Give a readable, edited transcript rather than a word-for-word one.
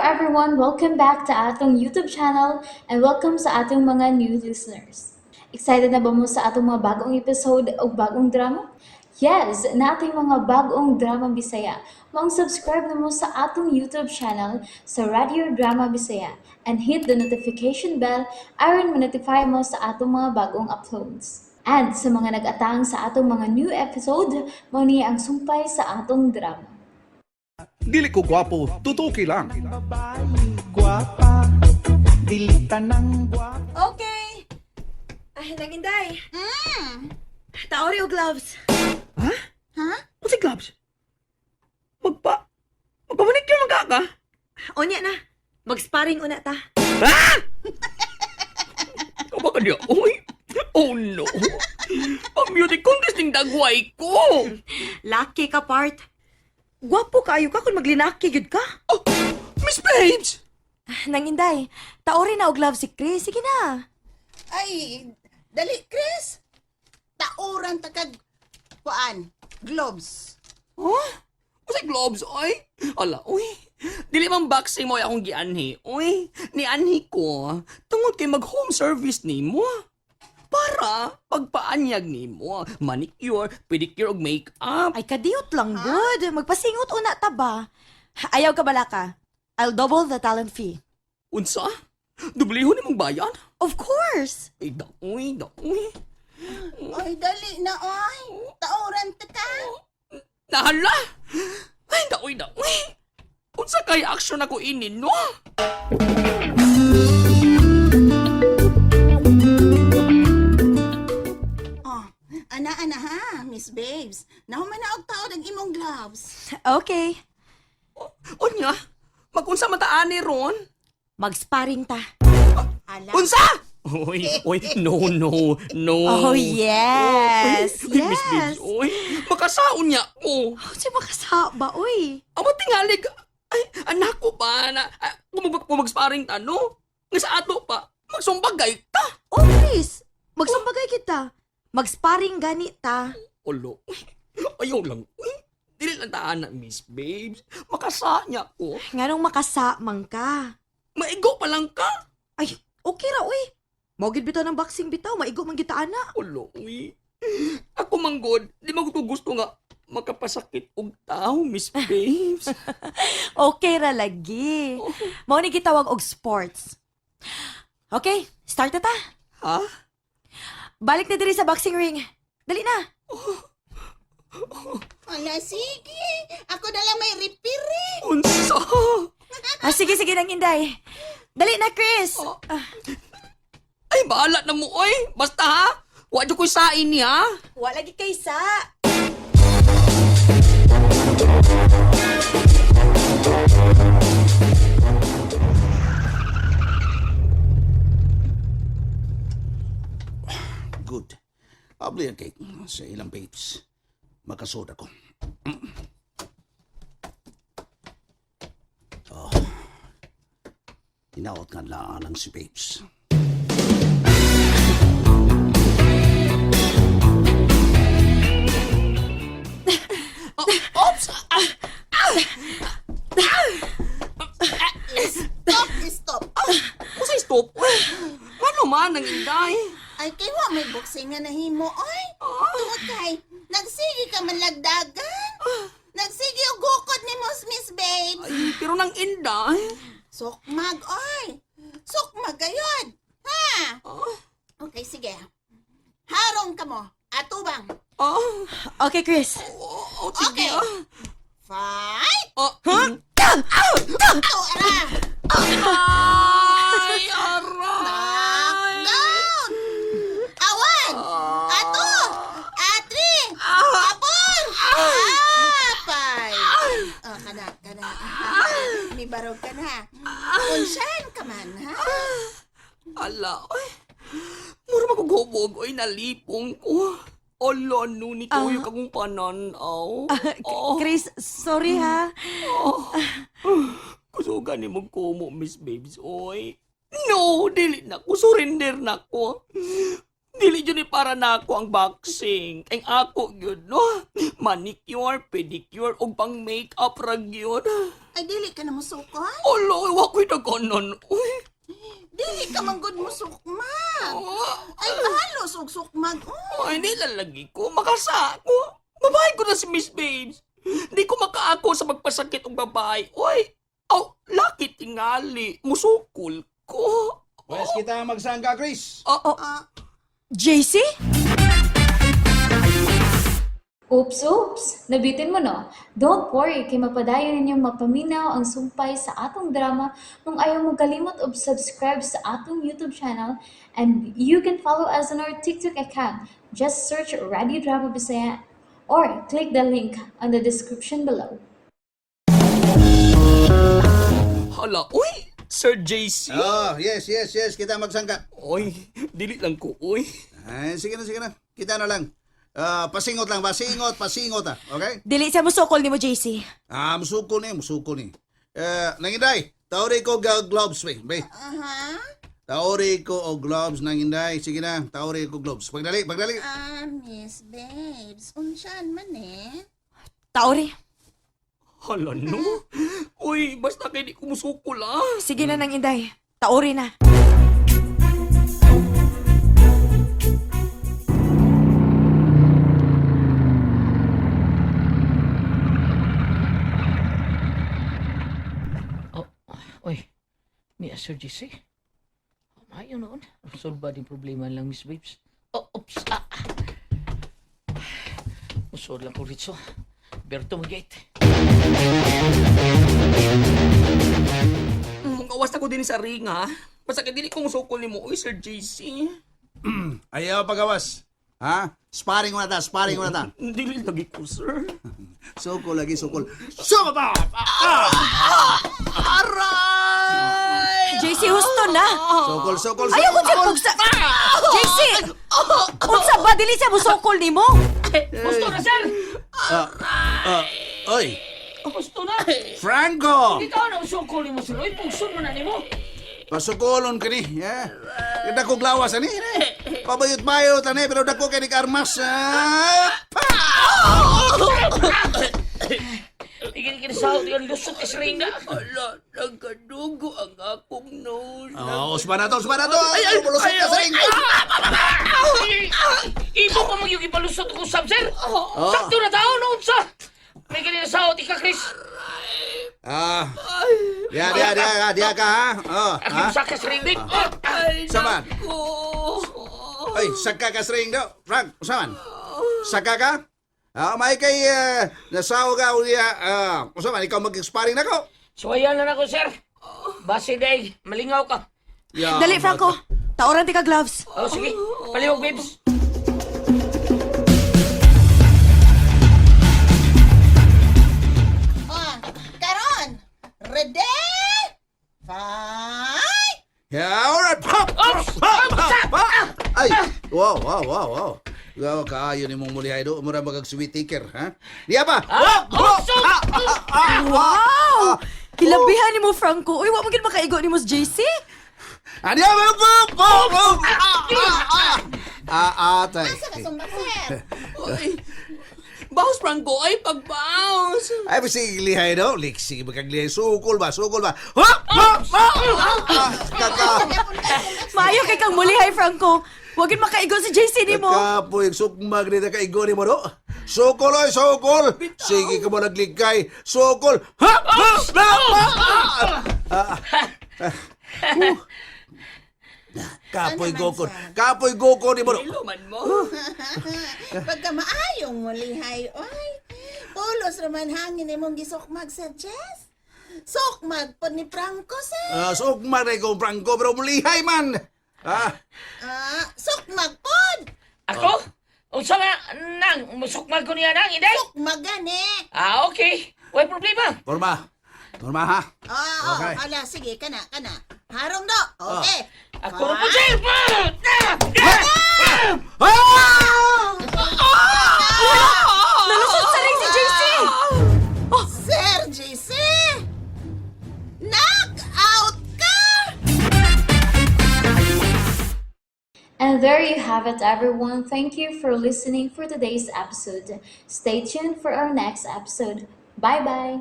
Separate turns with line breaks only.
Everyone! Welcome back to atong YouTube channel and welcome sa atong mga new listeners. Excited na ba mo sa atong mga bagong episode o bagong drama? Yes, nating mga bagong drama Bisaya. Maong subscribe na mo sa atong YouTube channel sa Radio Drama Bisaya and hit the notification bell aron ma-notify mo sa atong mga bagong uploads. And sa mga nag-atang sa atong mga new episode, mao ni ang sumpay sa atong drama.
Dili ko gwapo, tutuki lang.
Babae, gwapa, dili tanang gwapa.
Okay. Ay, nanginday. Taori o gloves.
Ha?
Ha?
Unsay gloves? Magpa... Magpamanicure man ka ka?
Unya na. Mag-sparring una ta.
Ha? Kaba ka niya? Uy! Oh no! Ang beauty contest ning dagway ko!
Lucky ka, part. Gwapo kaayo ka kung maglinaki gyud ka.
Oh, Miss Babes!
Nanginday, taori na og gloves si Chris. Sige na.
Ay, dali, Chris. Tauran ta kag kuan, gloves.
Huh? Unsay gloves, oy? Ala, uy. Dili man boxing mo akong gianhi, uy. Nianhi ko tungod kay mag-home service nimo. Para pagpaanyag nimo, manicure, pedicure ug makeup.
Ay, kadiyot lang, good. Magpasingot una ta ba? Ayaw ka balaka. I'll double the talent fee.
Unsa? Dublihon nimong bayan?
Of course.
Ay, daoy, daoy.
Ay, dali na, ay. Tauran ta ka.
Nahala! Ay, daoy, daoy. Unsa kay action ako ini, no?
Oh, ana ana ha, Miss Babes. Nahuman na og taod ang imong gloves.
Okay.
Unya, magunsa man ta ani ron?
Mag-sparring ta.
Ala.
Unsa? Uy, uy, no, no, no.
Oh, yes.
Uy, Miss Babes,
Yes.
uy. Makasaon niya ko.
Oh, si makasaba, uy.
Amo tingalig. Ay, anak ko ba na ah, kung kung mag-sparring ta, no? Nga sa ato pa, magsumbagay ta.
Oh, Chris. Magsumbagay kita. Mag-sparring gani ta.
Ulo. Uy, ayaw lang. Uy, dili lang taan na, Miss Babes. Makasa niya ko.
Nganong makasamang ka?
Maigo pa lang ka.
Ay, okay ra, uy. Mao gid bitaw ng boxing bitaw, maigo man kita ana.
Ulo, uy. Ako manggod, di man ko gusto nga makapasakit og tao, Miss Babes.
Okay ra lagi. Mao ni gitawag og sports. Okay, start na ta.
Ha?
Balik na diri sa boxing ring. Dali na.
Ala, sige. Ako na lang may referee.
Unsa?
Ah, sige, sige nang inday. Dali na, Chris.
Oh.
Ah,
Ay, bahala na mo, oy. Basta ha. Wa jud ko'y sain niya.
wa lagi kaysa.
Good. Abli ang cake sa ilang babes. Makasoda ko. Oh. Hinaot nga lang si babes.
Oops! Ah,
Stop, stop.
Usay stop. Uy, ano man ang inday?
Ay, kay wa may boxing nga nahimo, oy. Tungod kay, nagsige ka man lagdagan. Nagsige og gukod ni mo, Miss Babes.
Ay, pero nang inday.
Sukmag, oy. Sukmag gayod. Ha? Okay, sige. Harong ka mo. Atubang.
Ah,
Okay, Chris.
oh, oh, sige
Okay.
ah.
Fight!
Oh, huh?
Aw, ara!
Ay, aray!
Knockdown! Awan! Ato! Atri! Apor! Apay! Oh, kana, kana. May barog ka na. Unsyan ka man, ha?
Ala, oy. Mura makugubog, oy, nalipong ko. Ala, no, ni Toyo kagong pananaw. Oh,
Chris, sorry ha.
kusugan ni magkumo, Miss Babes, oy. No, dili na ko. Surrender na ko. Dili jud ni para na ako ang boxing. Ang ako yun, no? Manicure, pedicure, ug pang makeup ra gyud.
Ay, dili ka na musukol?
Hala, oy, wa ko'y daganan, oy.
Dili ka man gud musukmag.
Ah,
Ay, halos og sukmag, oh.
Ay, nilalagi ko. Makasa ko. Babae ko na si Miss Babes. Di ko makaako sa magpasakit og babae. Oy, aw, laki tingali. Musukol ko.
Pwes kita magsangka, Chris.
Ah,
Ah,
JC?
Oops, oops! Nabitin mo no? Don't worry, kay mapadayon ninyong mapaminaw ang sumpay sa atong drama kung ayaw mo kalimot og subscribe sa atong YouTube channel, and you can follow us on our TikTok account. Just search Radio Drama Bisaya or click the link on the description below.
Hala, oy, Sir JC.
Oh, yes. Kita magsangka.
Oy, dili lang ko, oy.
Ay, sige na, sige na. Kita na lang. Ah, pasingot lang, pasingot, pasingot ah. Okay?
Dili siya musukol nimo, JC.
Ah, musuko ni, musuko ni. Eh, nanginday, taori ko ga gloves, be. Be.
Aha.
Taori ko og gloves nanginday. Sige na, taori ko gloves. Pagdali, pagdali.
Ah, Miss Babes, unsyan man eh.
Taori.
Hala, no? Uy, basta kay di ko musukol, ah.
Sige na nang inday. Taori na.
Oh, oy, ni Sir JC. Maayo noon. Resolve ba din problema lang, Miss Babes? Oh, oops, ah. Usod lang ko ritso. Berto magate.
Magawas na ko din sa ring, ha? Basta kay dili ko musukol nimo, oy, Sir JC.
Ayaw pagawas. Ha? Sparring mo na ta, sparring mo na ta.
Dili lagi ko, sir.
Sukol lagi, sukol. Sukol pa!
Aray!
JC, husto na.
Sukol, sukol, sukol.
Ayaw ko siya pugsa. JC! Unsa ba dili siya musukol nimo?
Gusto na, sir!
Ah, oy,
Gusto na!
Franco!
Ikaw na usukol mo, sir. Uy, pugson mo na nimo.
Pasukolon ka ni. Yeah. Dako glawas ani. Pabayot-bayot ani pero dako kay ni karmas. Ah, pa!
Igin sa yung lusot is ring na.
Hala, nagkadugo ang akong nose.
Oh, usba na to, usba na to. Ay, ay, bulusot ka sa ring.
Ibo pa mo yung ipalusot ko sab, sir. Sakto na tao, no, unsa? May ganyan sa ika, Chris.
Ah. Diya, diya, diya, diya ka ha. Oh, ha?
Ako sa ka sa ring din.
Ay,
Saman.
nako.
Ay, saka ka sa ring daw. Frank, usaman. Saka ka? Ah, may kay nasaw ka uliya. Ah, usaman, ikaw mag-sparring na ko.
Suwayan na nako, sir. Base day, malingaw ka.
Yeah,
Dali, Franco. Taoran ti ka gloves.
Oh, sige. Paliwog, babes.
Ah, karon. Ready? Fight!
Yeah, all right. Pop, pop, pop, pop, pop. Ay, wow. Wow, kaayo ni mong mulihay do. Mura magag sweet taker, ha? Diya pa.
Ah,
Wow,
oh,
ah, ah, ah,
Wow! Hilabihan nimo, Franco. Uy, wa mo gid makaigo nimo si JC.
Ah, diya pa. Pop, pop, pop. Ah, ah, ah. Ah, atay.
Asa ka sumba, sir?
Oy. Bounce, Franco. Ay, pag-bounce.
Ay, sige, lihay do. Liksi, magkaglihay. Sukol ba, sukol ba? Hop, hop, hop. Ah, kaka.
Maayo kay kang mulihay, Franco. Wa gid makaigo si JC nimo.
Kakapoy, sukmag ni kaigo ni mo do. Sukol, oy, sukol. Sige ka mo nagligay. Sukol. Hop, hop, hop, hop. Ah, ah. Ah. Kapoy
Ano man,
gokon.
sir?
Kapoy gokon ni mo do.
Iluman mo.
Pagka maayong mulihay, oy. Pulos raman hangin imong gisukmag, Sir Jess. Sukmag po ni Franco, sir.
Ah, sukmag na ikaw, Franco, pero mulihay man. Ah,
Ah, sukmag pod.
Ako? Unsa man nang musukmag ko niya nang inday?
Sukmag gani.
Ah, okay. Way problema.
forma. Forma, ha?
Ah,
Okay.
oh, ala, sige, kana, kana. Harong do. Okay.
Ako na po, sir. Ah!
Ah!
Nalusot sa ring si JC.
Sir JC! Knock out ka!
And there you have it, everyone. Thank you for listening for today's episode. Stay tuned for our next episode. Bye bye.